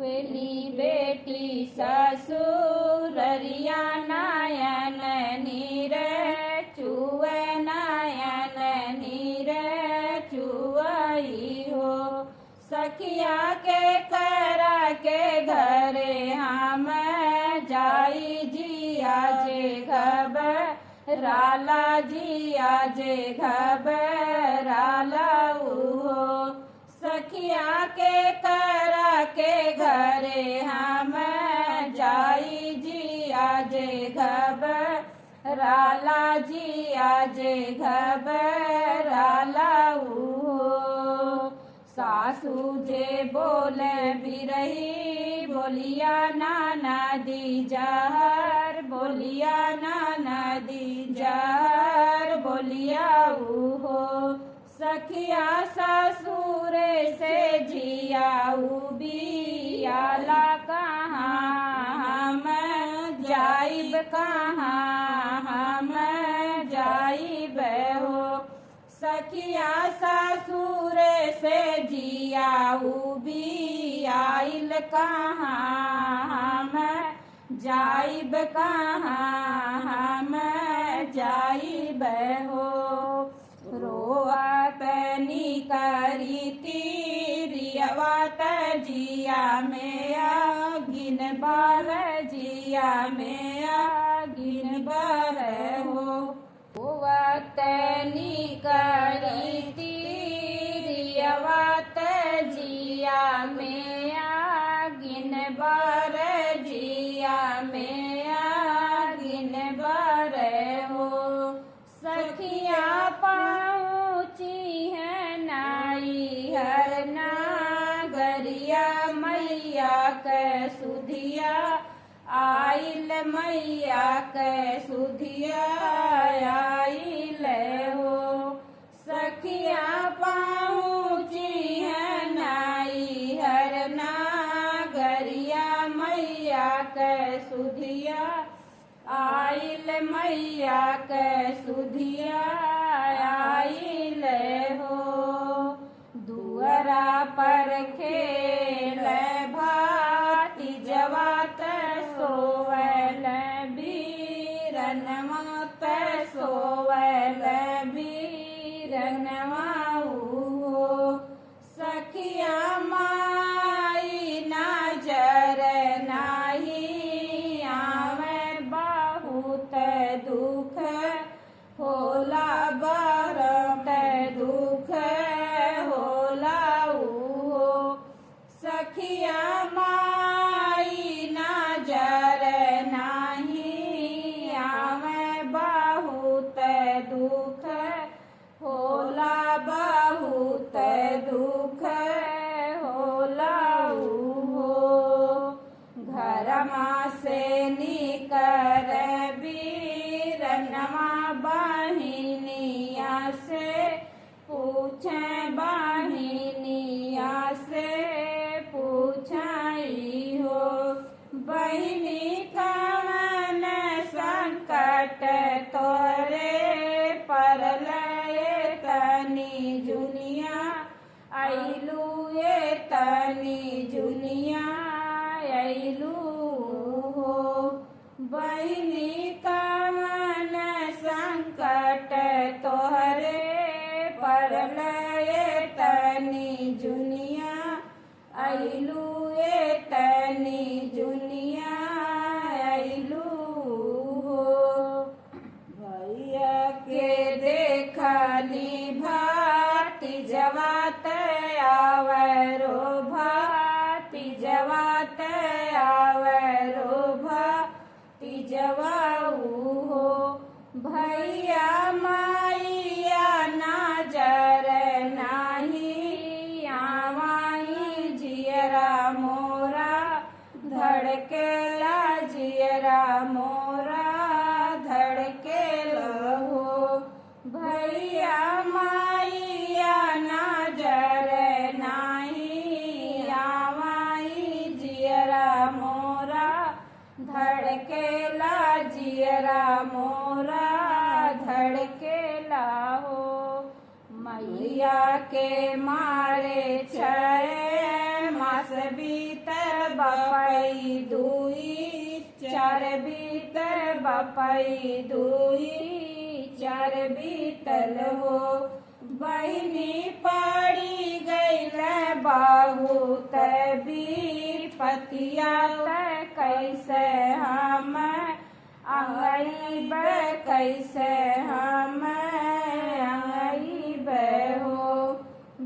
पूछली बेटी ससुररिया नयन नीर चुए नयन नीर चुआई हो। सखिया के करा के घरे हम जाई जिया जे घबराला जिया जे घबराला हो। सखिया के करा के घरे हम जाई जिया जे घबराला जिया जे घबराला हो। सासू जे बोले बिरही बोलिया नाना दी जहर बोलिया नाना दी जहर बोलिया हो। सखिया ससुरे से जिया बियाला कहाँ हम जाइब कहाँ हम जाइब हो। सखिया ससुरे से जिया बियाइल कहाँ हम जाइब कहाँ हम जाइब हो। रोआत निकरी तीरियवा जिया में आगिन बार जिया में आगिन बार हो। रोआत निकरी तीरियवा जिया में आगिन बार जिया में आगिन बार हो। सखिया पहुँची है नाई हर नागरिया मैया के सुधिया आइल मैया के सुधिया आइल हो। सखिया पहुँची है नाई हर नागरिया मैया के सुधिया आइल मैया के सुधिया आइल हो। दुअरा पर खेल भाती जवात सोवल बीरनवा त सोवल बीरनवा हो। सखिया माई नजर नाही आवे बहुत दुख होला बरत दुख होला हो। सखिया माई नजर नाही आवे बहुत दुख होला बहुत दुख होला हो। घरमा से निकर बीरनवा बहिनिया से पूछे बहिनिया से पूछाई हो। बहिनी कवन संकट तोरे परल तनी जुनिया अइलू ए तनी जुनिया अइलू हो। बहिनी कवन संकट तोहरे परल तनी जुनिया अइलू ए तनी जुनिया अइलू हो। भैया के देखली भाती जवात आवरो भाती जवात आवरो भाती जवाऊ हो। भैया माइया नजर नाही आवाई जियरा मोरा धड़केला जियरा मोरा धड़केला हो। भैया माइया नजर नाही आवाई जियरा मोरा धड़केला जियरा मोरा धड़केला हो। मैया के मारे छे मास बीत बपई दुई चार बीत बपई दुई चार बीतल हो। बहिनी पड़ी गईल बहुत विपतिया कैसे हम आईब कैसे हम आईब हो।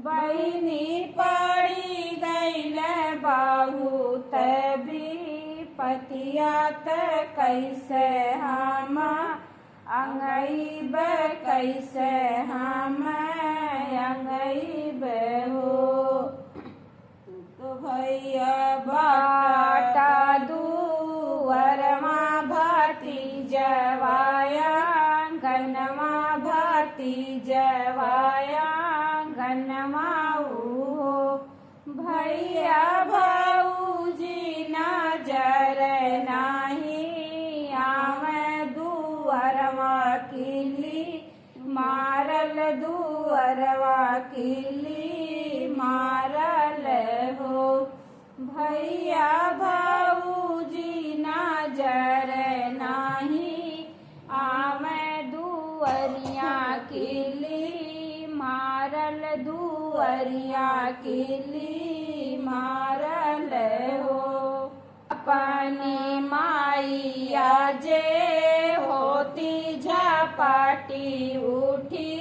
बहिनी पड़ी गईल बहुत विपतिया कैसे हम अंगईब कैसे हम अंगईब हो। तो भैया बाटा दुअरमा भाती जवाया गनमा भाती जवाया गनमा हो। भैया भाऊजी नजर नाही आवे दुअरवा किली मारल दुअरवा किली मारल हो। भैया भाऊजी नजर नाही आवे दुअरिया किली मारल दुअरिया किली मारल हो। अपनी माइया जे होती झपाटी उठी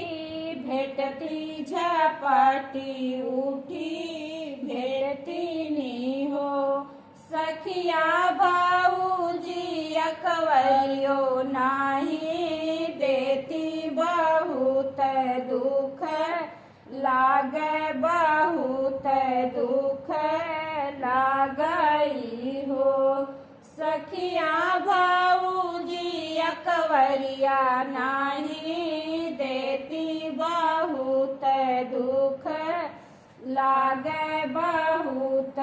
भेटती झपाटी उठी भेटती नी हो। सखिया भाऊजी अकवरियो नाही देती बहुत दुख लागे बहुत दुख लागई हो। सखिया भाऊजी अकवरिया नाही देती बहुत दुख लागे बहुत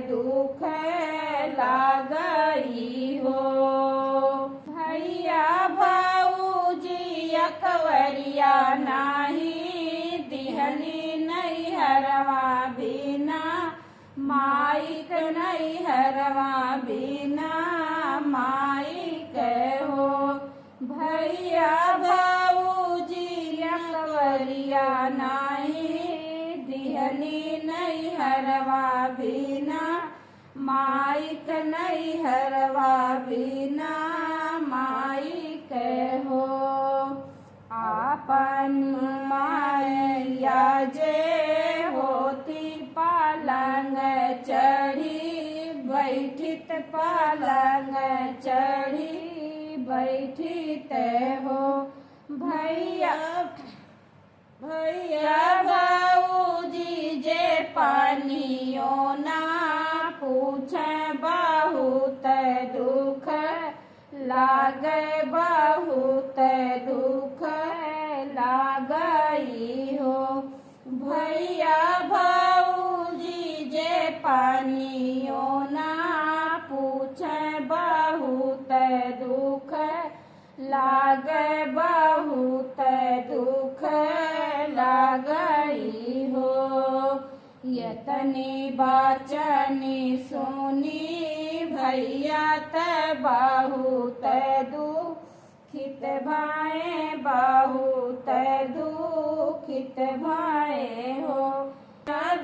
दुख लागई हो। भैया भाऊजी अकवरिया नाही दिहली नैहरवा बिना माइक नैहरवा बिना माइक हो। भैया भाऊजी अकवरिया नाही दिहली नैहरवा बिना माइक नैहरवा बिना माइक हो। आपन माया जे होती पालंग चढ़ी बैठित पालंग चढ़ी बैठित हो। भैया भैया भाऊजी जे पानियो ना पूछे बहुत दुख लागे बहुत दुख लागई हो। भैया भाऊजी जे पानियो ना पूछे बहुत दुख लागे बहुत दुख लागई हो। यतनी बाचनी सुनी भैया त बहुत दुखित भाए बहुत दुखित भाए हो।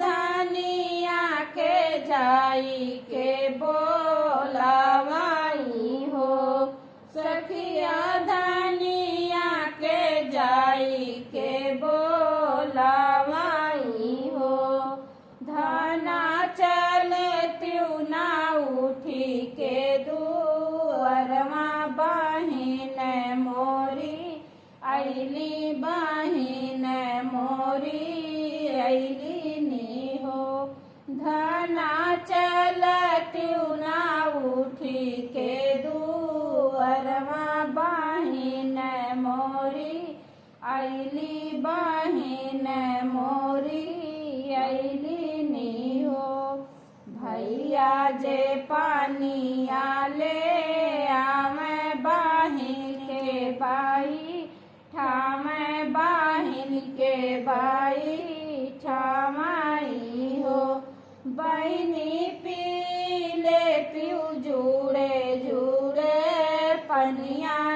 धनिया के जाई के बोलावाई हो। सखिया धनिया के जाई के बोलावाई हो। धना चल त्युना उठी के दुअरवा बहिन मोरी ऐली बहिन मोरी ऐली नी हो। धना चल त्युना उठी के दुअरवा बहिन मोरी ऐली बहिन मोरी ऐली नी हो। भैया जे पानिया ले आवे बाहिन के बाई ठामे बाहिन के बाई ठामाई हो। बहिनी पी ले पनिया।